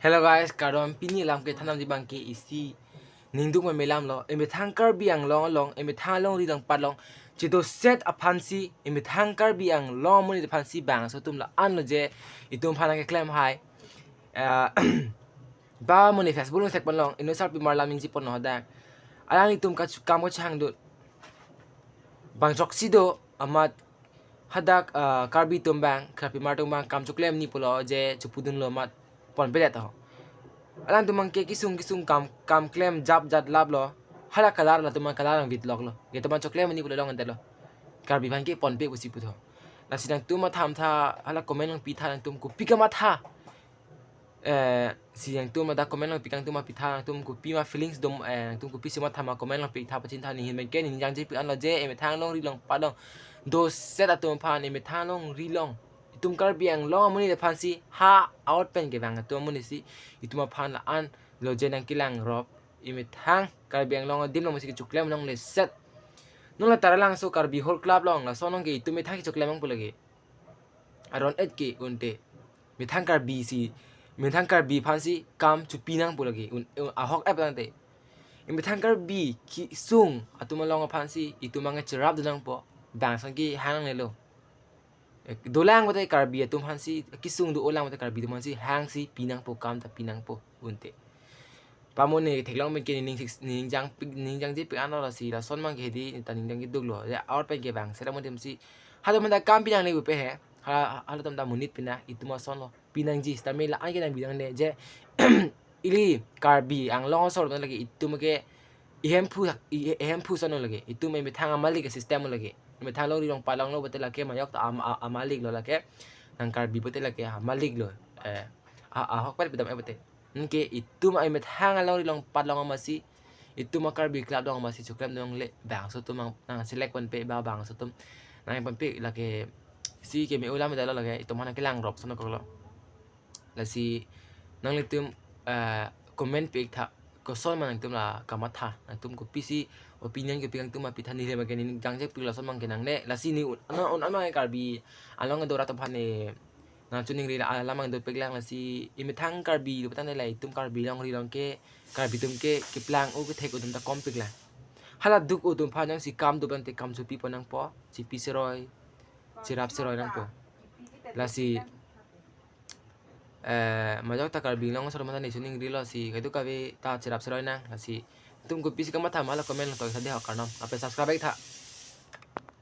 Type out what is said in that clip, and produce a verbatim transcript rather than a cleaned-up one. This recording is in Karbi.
Hello guys, kardom. Pini alam kethan damji abangke isi ningduk memelam lo. Emethang Karbi Anglong along, emethang alongri along patlong chedoset aphansi, emethang Karbi Anglong amonit aphansi bangso atum la-an lo je itum aphan keklem hai. Eh, ba amonit Facebook along sek ponlong, inut sarpimar alam ningje ponlo hadak. Alanglitum ka kam kachehangdun. Bang choksi do amat hadak, ah, Karbi atum abang, Karbi mar atum abang kam choklem ni pulo je chepudunlo amat ponpedet ho. Alangtum abangke kesung kesung kam, kam klem jap jat lap lo. Hala kalar latum abang kalar ang vitlok lo. Ke atum abang choklem ni pulo long ante lo. Karbi aphan ke ponpe pusi putho. Lasi nangtum matha tha, hala comment along pitha, nangtum kopi kamatha. Eh, si nangtum ada comment along pi, nangtum apitha, nangtum kopi ma feelings dom, eh, nangtum kopisi matha ma comment along pitha pachini tha. Neli abangke neli jangje pi anlo je emethang alongri along patlong doset atum aphan, emethang alongri along, itum Karbi Anglong amonit aphansi ha out pen kevang atum amonit si itum aphan la-an lo je nangkelangrop. Emethang Karbi Anglong adim along masi kechoklem nangleset. Non la Taralangso Karbi Hall Club along lason along ke itum emethang kechoklem nangpo lake. Aron et ke unte. Methang Karbi si, methang Karbi aphansi kam chopi nangpo lake. Un, un, ahok ep tangte. Emethang Karbi kesung atum along aphansi itum abang cherapdun nangpo. Bangso kehang nangnelo. Eh, dolang pulote Karbi atum aphansi, kesung do-olang pulote Karbi atum aphansi hangsi pi nangpo, kam ta pi nangpo unte. Pamone theklong pen ke neli ning sik, neli jang pik, neli jangje pik anlo lasi lason abangke hedi ta neli jangje duklo. Ya out pen kevang sera mo adim si. Halatum ta kam pi nangne pupe he. Hala, halatum ta monit pina itum ason lo. Pi nangji, sitame la-an ke nangbi nangne je ili Karbi Anglong asor lake itum ke ihemphu, i-, ihemphu ason lake. Itum emethang amalik asystem lake. Emethang alongri along patlong lo pulote lake majok ta am-, a-, amalik lo lake. Nang Karbi pulote lake amalik lo. Eh, a-, ahok pen pidam e pulote. Anke itum emethang alongri along patlong amatsi, itum a-Karbi Club along amatsi choklemdun nangle, bangso atum nang, nang select ponpe ba bangso atum nang ponpe lake, si keme ulam dalo lake, itum aphan kelangrop ason koklo. Lasi nanglitum, eh, comment pi-ik tha, koson ma nangtum la kamatha, nangtum kopisi opinion kopi nangtum apitha, neli abangke neli jangje pik lason abangke nangne. Lasi neli un, un, un, un Karbi Anglong kedo rat aphan neli nangchiningri la alam abang dopiklang. Lasi emethang Karbi do tangte la itum Karbi alongri along ke, Karbi atum ke keplang-o kethek atum ta kompiklang. Hala duk atum aphan jongsi kam do tangte kam chopi pon nangpo, chepi seroi, cherap seroi nangpo. Lasi, eh, majok ta Karbi Anglong asor mata neli chiningrilo si, kadokave ta cherap seroi nang, lasi itum kopisi kamatha ma la comment along toksa dei ho, kardom. Lapen subscribe tha.